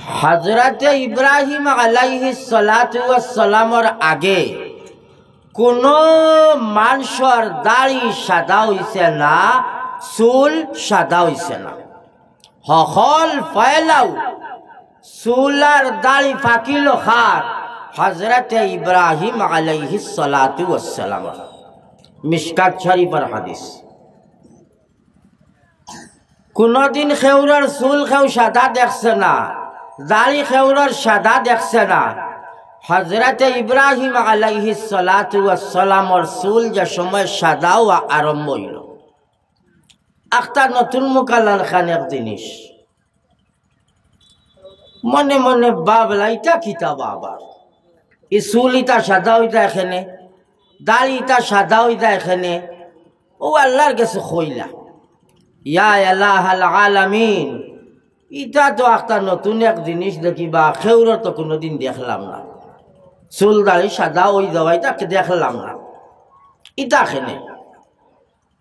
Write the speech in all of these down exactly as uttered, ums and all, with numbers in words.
হযরতে ইব্রাহিম আলাইহিস সালাতু ওয়াস সালামর আগে কুনু মানষর দাড়ি সাদা অইছে না, চুল সাদা অইছে না। হকল ফয়লাউ চুল আর দাড়ি পাকিলো কার? হযরতে ইব্রাহিম আলাইহিস সালাতু ওয়াস সালামর। মিশকাত শরীফর হাদিস। কুনুদিন কেউরর চুল কেউ সাদা দেখছে না, দাড়ি কেউরর সাদা দেখছে না। হযরতে ইব্রাহিম আলাইহিস সালাতু ওয়াস সালামর চুল যে সময় সাদা অওয়া আরম্ভ অইলো, আখতা নতুন মুকালার খান এক জিনিস। মনে মনে ভাবলা, "ইতা কিতা বা আবার? ই চুল ইতা সাদা অইতা কেনে, দাড়ি ইতা সাদা অইতা কেনে।" অউ আল্লার গেছে কইলা, "ইয়া ইলাহাল আলামিন, ইতা তো আখতা নতুন এক জিনিস দেখিবা, কেউরর তো কুনুদিন দেখলাম না। চুল দাড়ি সাদা অই যাওয়া ইতা দেখলাম না, ইতা কেনে?"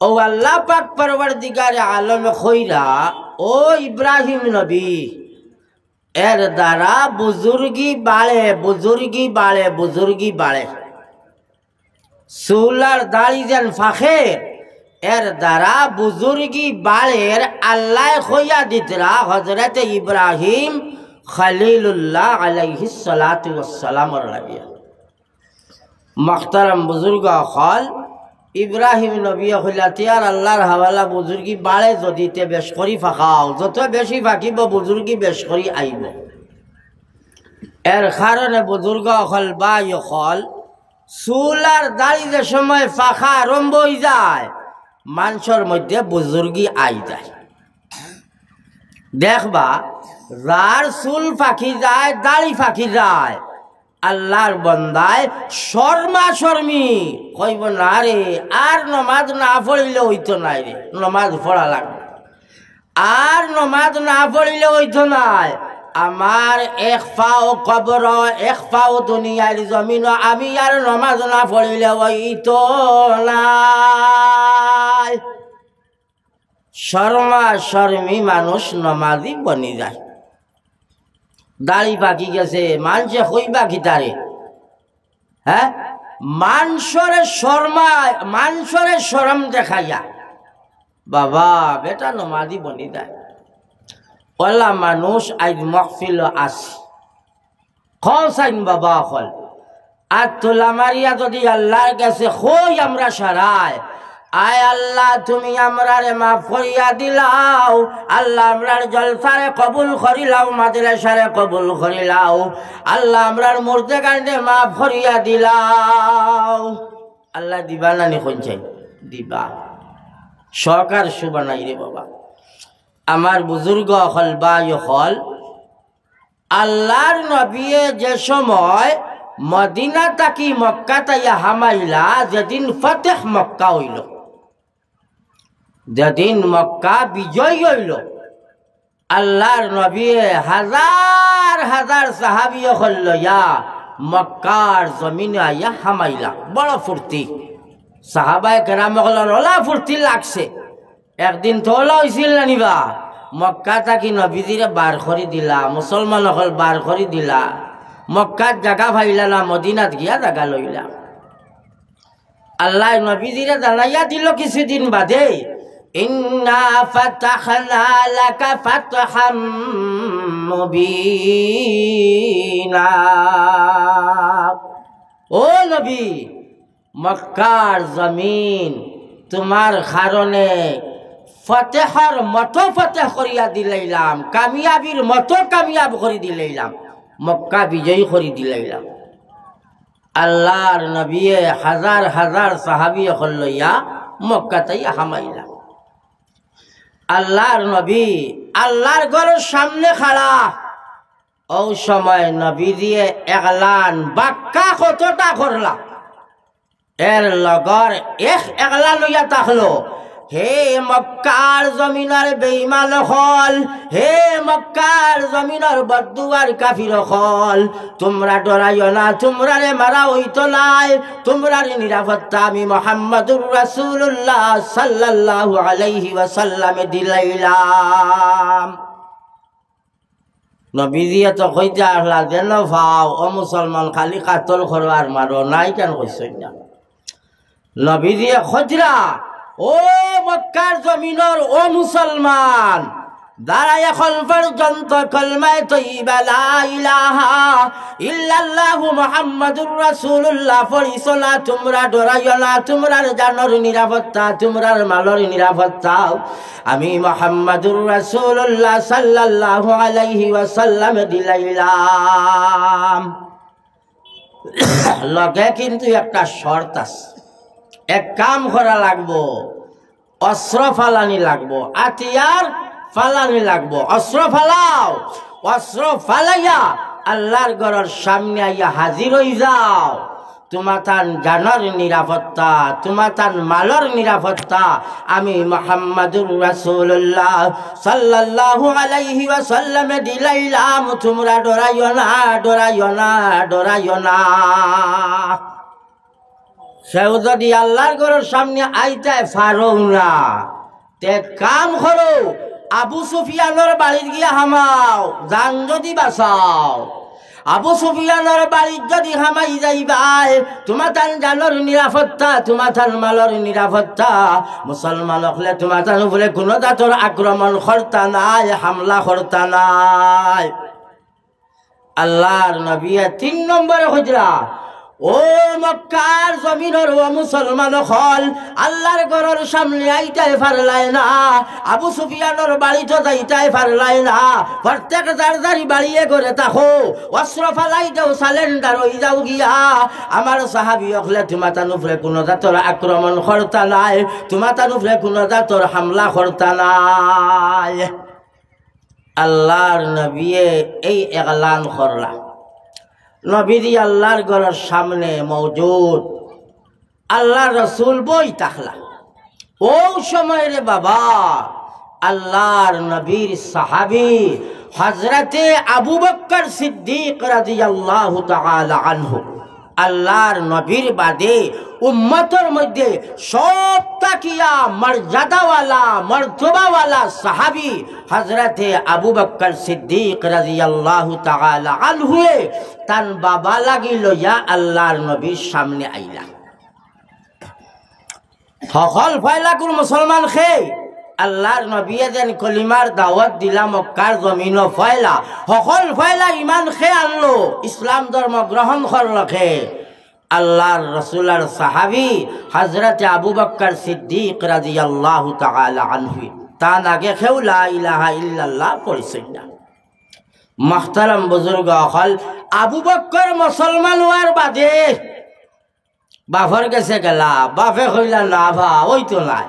অউ আল্লা পাক পরওয়ারদিগারে আলমে কইরা, "ও ইব্রাহিম নবী, এর দ্বারা বুজুর্গি বাড়ে, বুজুর্গি বাড়ে, বুজুর্গি বাড়ে। চুল আর দাড়ি যেন পাকে, এর দ্বারা বুজুর্গি বাড়ের।" আল্লায় কইয়া দিতরা হযরতে ইব্রাহিম খলিলুল্লাহ আলাইহিস সালাতু ওয়াস সালামর লাগিয়া। মুহতারাম বুজুর্গ অকল, ইব্রাহিম নবীয়ে কইলা, "তে আর আল্লার হাওলা বুজুর্গি বাড়ে যুদি, তে বেশ করি পাকাও, যত বেশি পাকিবো বুজুর্গি বেশ করি আইবো।" এর কারণে বুজুর্গ অকল, ভাই অকল, চুল আর দাড়ি যে সময় পাকা আরম্ভ অই যায়, মানষর মধ্যে বুজুর্গি আই যায়। দেখবা, যার চুল পাকি যায়, দাড়ি পাকি যায়, আল্লার বন্দায় শর্মা শর্মি কইবো, "না রে, আর নমাজ না পড়িলে অইতো নায় রে, নমাজ পড়া লাগবো, আর নমাজ না পড়িলে অইতো নায়। আমার এক পাও কবর, এক পাও দুনিয়ার জমিন, আমি আর নমাজ না পড়িলে অইতো নায়।" শর্মা শর্মি মানুষ নমাজি বনি যায়। দাড়ি পাকি গেছে, মানষে কইবা কিতারে? হ্যাঁ, মানষরে শর্মা, মানষরে শরম দেখাইয়া, বাবা, বেটা নমাজি বনি যায়। অলা মানুষ আইজ মহফিলো আছে। কও চাইন বাবা অকল, আর তুলা মারিয়া যুদি আল্লার গেছে কই আমরা সারায়, "আয় আল্লা, তুমি আমরারে মাফ করিয়া দিলাও, আল্লা আমরার জলসারে কবুল করিলাও, মাদ্রাসারে কবুল করিলাও, আল্লা আমরার মুর্দেগানরে মাফ করিয়া দিলাও।" আল্লা দিবা না নি কইন চাইন? দিবা। সহকার শুবা নাই রে বাবা। আমার বুজুর্গ অকল, ভাই অকল, আল্লার নবীয়ে যে সময় মদিনা থাকি মক্কাত আইয়া হামাইলা, যেদিন ফতেহ মক্কা অইলো, যেদিন মক্কা বিজয় অইলো, আল্লার নবীয়ে হাজার হাজার সাহাবী অকল লইয়া মক্কার জমিনো আইয়া হামাইলা। বড় ফুর্তি, সাহাবায়ে কেরাম অকলর অলা ফুর্তি লাগছে। একদিন তো অলা অইছিল না নি বা, মক্কা থাকি নবীজিরে বার করি দিলা, মুসলমান অকল বার করি দিলা, মক্কাত জাগা পাইলা না, মদিনাত গিয়া জাগা লইলা। আল্লায় নবীজিরে জানাইয়া দিলো কিছুদিন বাদে, "ইন্না ফাতাহনা লাকা ফাতহাম মুবিনা।" ও নবী, মক্কার জমিন তুমার কারণে ফতেহর মতো ফতেহ করিয়া দিলাইলাম, কামিয়াবির মতো কামিয়াব করি দিলাইলাম, মক্কা বিজয়ী করি দিলাইলাম। আল্লার নবীয়ে হাজার হাজার সাহাবী অকল লইয়া মক্কাত আইয়া হামাইলা। আল্লার নবী আল্লার ঘরর সামনে খাড়া। অউ সময় নবীজিয়ে এলান বাক্কা কতটা করলা, এর লগর এক এলান অইয়া থাকলো, "হে মক্কার জমিনর বেঈমান অকল, হে মক্কার জমিনর বদদুয়ার কাফির অকল, তুমরা ডরাইও না, তুমরারে মারা অইতো নায়, তুমরার নিরাপত্তা আমি মুহাম্মাদুর রাসূলুল্লাহ সাল্লাল্লাহু আলাইহি ওয়াসাল্লামে দিলাইলাম।" নবীজিয়ে তো কইতা আছলা, "যেন পাও, ও মুসলমান, খালি কাতল করো আর মারো, নাই কেন কইছইন না?" নবীজিয়ে কইতরা, "ও মক্কার জমিনর ও মুসলমান, যারা এখন পর্যন্ত কলমায়ে তৈয়বা লা ইলাহা ইল্লাল্লাহু মুহাম্মাদুর রাসূলুল্লাহ পড়িছো না, তুমরা ডরাইও না, তুমরার জানর নিরাপত্তা, তুমরার মালর নিরাপত্তা আমি মুহাম্মাদুর রাসূলুল্লাহ সাল্লাল্লাহু আলাইহি ওয়াসাল্লামে দিলাইলাম।" লগে কিন্তু একটা শর্ত আছে, এক কাম করা লাগবো, অস্ত্র ফালানি লাগবো, আতিয়ার ফালানি লাগবো। অস্ত্র ফালাও, অস্ত্র ফালাইয়া আল্লাহর ঘরর সামনে আইয়া হাজির অই যাও। তুমাতান জানর নিরাপত্তা, তুমাতান মালর নিরাপত্তা আমি মুহাম্মাদুর রাসূলুল্লাহ সাল্লাল্লাহু আলাইহি ওয়াসাল্লামে দিলাইলাম। তুমরা ডরাইও না, ডরাইও না, ডরাইও না। কেউ যদি আল্লাহর ঘরর সামনে আইতায় পারো না, তে কাম করো, আবু সুফিয়ানর বাড়িত গিয়া হামাও, জান যদি বাঁচাও। আবু সুফিয়ানর বাড়িত যদি হামাই যাইবায়, তুমাতান জানর নিরাপত্তা, তুমাতান মালর নিরাপত্তা, মুসলমান অকলে তুমাতান উপরে কুনু জাতর আক্রমণ করতা নায়, হামলা করতা নায়। আল্লাহর নবীয়ে তিন নম্বরে কইতরা, "ও মক্কার জমিনর ও মুসলমান অকল, আল্লাহর ঘরর সামনে আইতায় পারলায় না, আবু সুফিয়ানর বাড়িত যাইতায় পারলায় না, প্রত্যেক যার যার বাড়িয়ে ঘরে থাকো, অস্ত্র ফালাই দেও, surrender অই যাও গিয়া। আমার সাহাবী অকলে তুমাতান উপরে কুনু জাতর আক্রমণ করতা নায়, তুমাতান উপরে কুনু জাতর হামলা করতা নায়।" আল্লাহর নবীয়ে এই এলান করলা। নবীজি আল্লাহর ঘরর সামনে মওজুদ, আল্লাহর রসুল বই থাকলা। অউ সময় রে বাবা, আল্লাহর নবীর সাহাবী হযরতে আবু বকর সিদ্দিক রাদিয়াল্লাহু তাআলা আনহু, আল্লাহর নবীর বাদে উম্মতর মধ্যে সব থাকিয়া মর্যাদাওয়ালা, মর্তবাওয়ালা সাহাবী হযরতে আবু বকর সিদ্দিক রাদিয়াল্লাহু তাআলা আনহুয়ে তান বাবা লাগি লইয়া আল্লাহর নবীর সামনে আইলা। হকল পয়লা কুন মুসলমান খে? আল্লাহর নবীয়ে যেন কলিমার দাওয়াত দিলা মক্কার জমিনো পয়লা, হকল পয়লা ইমান খে আনলো, ইসলাম ধর্ম গ্রহণ করলো খে? আল্লাহর রসুলর সাহাবী হযরতে আবু বকর সিদ্দিক রাদিয়াল্লাহু তাআলা আনহু। তান আগে কেউ লা ইলাহা ইল্লাল্লাহ পড়ছইন না। মুহতারাম বুজুর্গ অকল, আবু বকর মুসলমান অওয়ার বাদে বাফর গেছে গেলা, বাফে কইলা, "না বা, অইতো নায়।"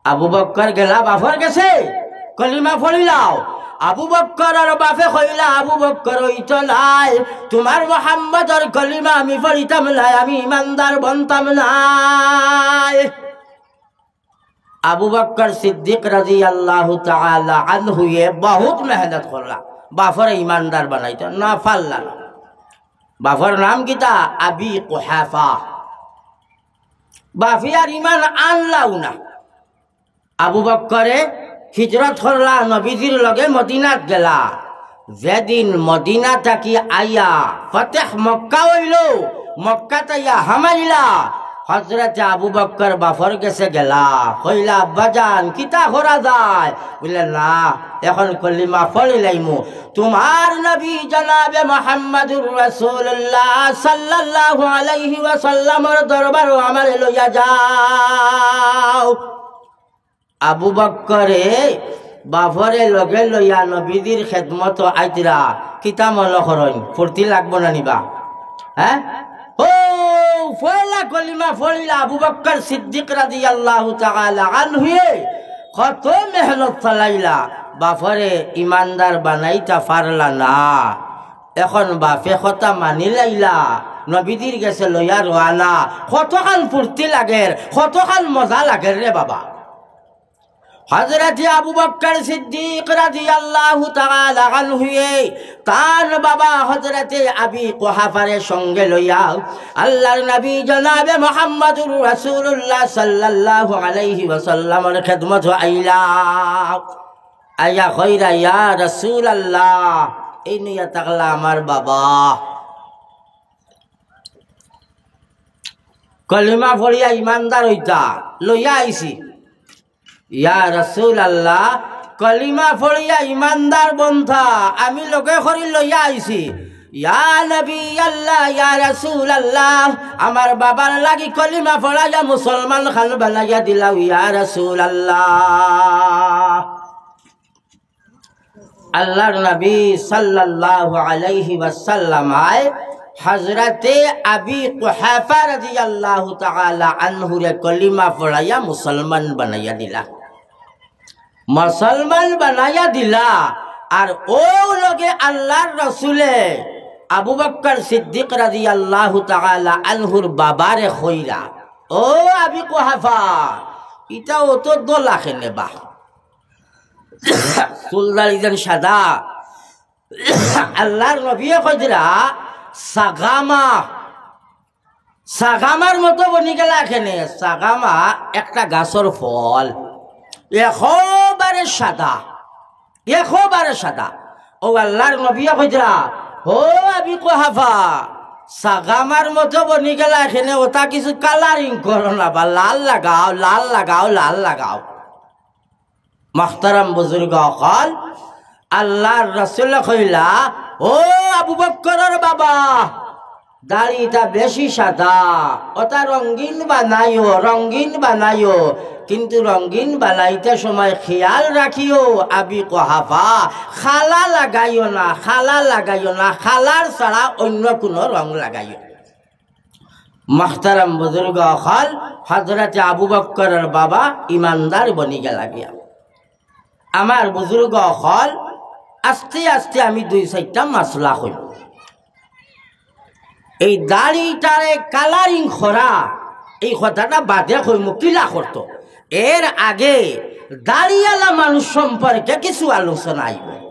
আবু বকর গেলা বাফর গেছে, "কলিমা পড়িলাও।" আবু বকরর বাফে কইলা, "আবু বকর, অইতো নায়, তুমার মুহাম্মদর কলিমা আমি পড়িতাম নায়, আমি ইমানদার বনতাম নায়।" আবু বকর সিদ্দিক রাদিয়াল্লাহু তাআলা আনহুয়ে বহুত মেহনত করলা বাফরে ইমানদার বানাইতা, না পারলা না। বাফর নাম কিতা? আবি কুহাফা। বাফে আর ইমান আনলাও না। আবু বকরে হিজরত করলা, নবীজির লগে মদিনাত গেলা। যেদিন মদিনা থাকি আইয়া ফতেহ মক্কা অইলো, মক্কাত আইয়া হামাইলা, হযরতে আবু বকর বাফর গেছে গেলা, কইলা, "আব্বাজান, কিতা করা যায়?" বুলে, "না, এখন কলিমা পড়িলাইমু। তুমার নবী জনাবে মুহাম্মাদুর রাসূলুল্লাহ সাল্লাল্লাহু আলাইহি ওয়াসাল্লামর দরবারো আমারে লইয়া যাও।" আবু বকরে বাফরে লগে লইয়া নবীজির খেদমতো আইতরা। কিতা মনো করইন, ফুর্তি লাগবো না নি বা? হ্যাঁ? অউ পয়লা কলিমা পড়িলা আবু বকর সিদ্দিক রাদিয়াল্লাহু তাআলা আনহুয়ে, কত মেহনত চালাইলা, বাফরে ইমানদার বানাইতা পারলা না। এখন বাফে কথা মানিলাইলা, নবীজির গেছে লইয়া রওয়ানা। কতখান ফুর্তি লাগের, কতখান মজা লাগের রে বাবা। হযরতে আবু বকর সিদ্দিক রাদিয়াল্লাহু তাআলা আনহুয়ে তান বাবা হযরতে আবি কুহাফারে সঙ্গে লইয়া আল্লাহর নবী জনাবে মুহাম্মাদুর রাসূলুল্লাহ সাল্লাল্লাহু আলাইহি ওয়াসাল্লামর খেদমতো আইলা। আইয়া কইরা, "ইয়া রাসূলুল্লাহ, এইন আইয়া থাকলা আমার বাবা। কলিমা পড়িয়া ইমানদার অইতা, লইয়া আইছি।" ইয়া রাসূলুল্লাহ, কলিমা পড়িয়া ইমানদার বনতা, আমি লগে করি লইয়া আইছি। ইয়া নবী আল্লাহ, ইয়া রাসূলুল্লাহ, আমার বাবার লাগি কলিমা পড়াইয়া মুসলমান খান বানাইয়া দিলাও, ইয়া রাসূলুল্লাহ। আল্লাহর নবী সাল্লাল্লাহু আলাইহি ওয়াসাল্লাম আয় হযরতে আবি কুহাফা রাদিয়াল্লাহু তাআলা আনহুরে কলিমা পড়াইয়া মুসলমান বানাইয়া দিলা। মুসলমান বানাইয়া দিলা। আর অউ লগে আল্লাহর রসুলে আবু বকর সিদ্দিক রাদিয়াল্লাহু তাআলা আনহুর বাবারে কইরা, "ও আবি কুহাফা, ইতা অত দলা কেনে বা? চুল দাড়ি যেন সাদা।" আল্লাহর নবীয়ে কইরা, "সাগামা, সাগামার মতো বনি গেলা কেনে?" সাগামা একটা গাছর ফল, একেবারে সাদা, একেবারে সাদা। অউ আল্লাহর নবীয়ে কইরা, "ও আবি কুহাফা, সাগামার মতো বনি গেলা কেনে, অতা কিছু কালারিং করো না বা, লাল লাগাও, লাল লাগাও, লাল লাগাও।" মুহতারাম বুজুর্গ অকল, আল্লাহর রসুলে কইলা, "ও আবু বক্করর বাবা, দাড়িটা বেশি সাদা, অতা রঙিন বানাইও, রঙিন বানাইও, কিন্তু রঙিন বানাইতে সময় খিয়াল রাখিও, আবি কুহাফা, কালা লাগাইও না, কালা লাগাইও না, কালার ছাড়া অইন্য কুনু রং লাগাইও।" মুহতারাম বুজুর্গ অকল, হযরতে আবু বক্করর বাবা ইমানদার বনি গেলা গিয়া। আমার বুজুর্গ অকল, আস্তে আস্তে আমি দুই চাইরটা মাসলা কইমু। এই দাড়িটারে কালারিং করা, এই কথাটা বাদে কইমু, কিলা করতো। এর আগে দাড়িআলা মানুষ সম্পর্কে কিছু আলোচনা আইবো।